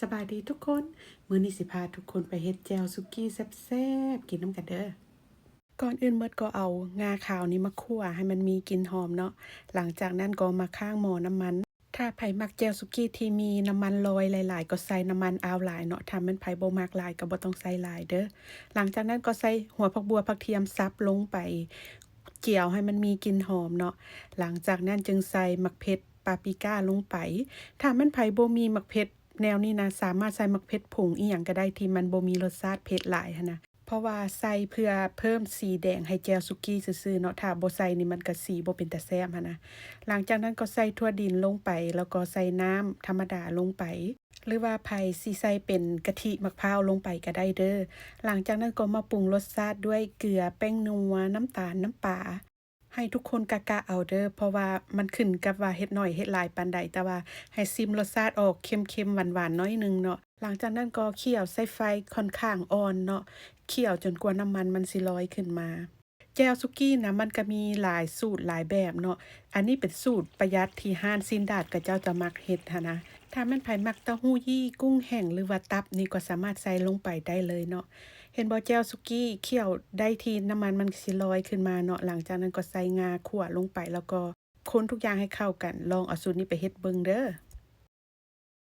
ສະບາຍດີທຸກຄົນ, ມື້ນີ້ຊິພາທຸກຄົນໄປເຮັດແຈ່ວສຸກີ້ແຊບໆ ກິນນຳກັນເດີ້. ກ່ອນອື່ນໝົດກໍເອົາງາຂາວນີ້ມາຂົ້ວໃຫ້ມັນມີກິ່ນຫອມເນາະ. ຫຼັງຈາກນັ້ນກໍມາຄ້າງໝໍ້ນ້ຳມັນ. ຖ້າໃຜມັກແຈ່ວສຸກີ້ທີ່ມີນ້ຳມັນລອຍຫຼາຍໆ ກໍໃສ່ນ້ຳມັນອາວຫຼາຍເນາະ. ຖ້າແມ່ນໃຜບໍ່ມັກຫຼາຍກໍບໍ່ຕ້ອງໃສ່ຫຼາຍເດີ້. ຫຼັງຈາກນັ້ນກໍໃສ່ຫົວຜັກບົວ ຜັກທຽມສັບລົງໄປ ຈຽວໃຫ້ມັນມີກິ່ນຫອມເນາະ. ຫຼັງຈາກນັ້ນຈຶ່ງໃສ່ໝາກເຜັດ ປາປຣິກາລົງໄປ. ຖ້າແມ່ນໃຜບໍ່ມີໝາກເຜັດແນວນີ້ນະ ສາມາດໃສ່ໝາກເຜັດຜົງອີ່ຫຍັງກໍໄດ້ທີ່ມັນບໍ່ມີລົດຊາດເຜັດຫຼາຍຫັ້ນນະ. ເພາະວ່າໃສ່ເພື່ອເພີ່ມສີແດງໃຫ້ແຈ່ວສຸກີ້ຊື່ໆເນາະ, ຖ້າບໍ່ໃສ່ນີ້ມັນກະສີບໍ່ເປັນຕາແຊບຫັ້ນນະ. ຫຼັງຈາກນັ້ນກໍໃສ່ຖົ່ວດິນລົງໄປ ແລ້ວກໍໃສ່ນ້ຳທຳມະດາລົງໄປ ຫຼືວ່າໃຜຊິໃສ່ເປັນກະທິໝາກພ້າວລົງໄປກໍໄດ້ເດີ້. ຫຼັງຈາກນັ້ນກໍມາປຸງລົດຊາດດ້ວຍເກືອ, ແປ້ງນົວ, ນ້ຳຕານ, ນ້ຳປາ. ໃຫ້ທຸກຄົນກະກະເອົາເດີ້ ເພາະວ່າມັນຂຶ້ນກັບວ່າເຮັດໜ້ອຍເຮັດຫຼາຍປານໃດ, ແຕ່ວ່າໃຫ້ຊິມລົດຊາດອອກເຄັມໆ ຫວານໆ ໜ້ອຍໜຶ່ງເນາະ. ຫຼັງຈາກນັ້ນກໍຂ້ຽວໃສ່ໄຟຄ່ອນຂ້າງອ່ອນເນາະ, ຂ້ຽວຈົນກວ່ານ້ຳມັນມັນຊິລອຍຂຶ້ນມາ. ແຈ່ວສຸກີ້ນະ ມັນກະມີຫຼາຍສູດຫຼາຍແບບເນາະ, ອັນນີ້ເປັນສູດປະຢັດທີ່ຮ້ານຊີ້ນດາດເຂົາເຈົ້າຈະມັກເຮັດຫັ້ນນະ. ຖ້າແມ່ນໃຜມັກເຕົ້າຫູ້ຢີ້, ກຸ້ງແຫ້ງ ຫຼືວ່າຕັບນີ້ກໍສາມາດໃສ່ລົງໄປໄດ້ເລີຍເນາະ. ເຫັນບໍ່ ແຈ່ວສຸກີ້ຂ້ຽວໄດ້ທີ່ນ້ຳມັນມັນຊິລອຍຂຶ້ນມາເນາະ. ຫຼັງຈາກນັ້ນກໍໃສ່ງາຂົ້ວລົງໄປ ແລ້ວກໍຄົນທຸກຢ່າງໃຫ້ເຂົ້າກັນ. ລອງເອົາສູດນີ້ໄປເຮັດເບິ່ງເດີ້.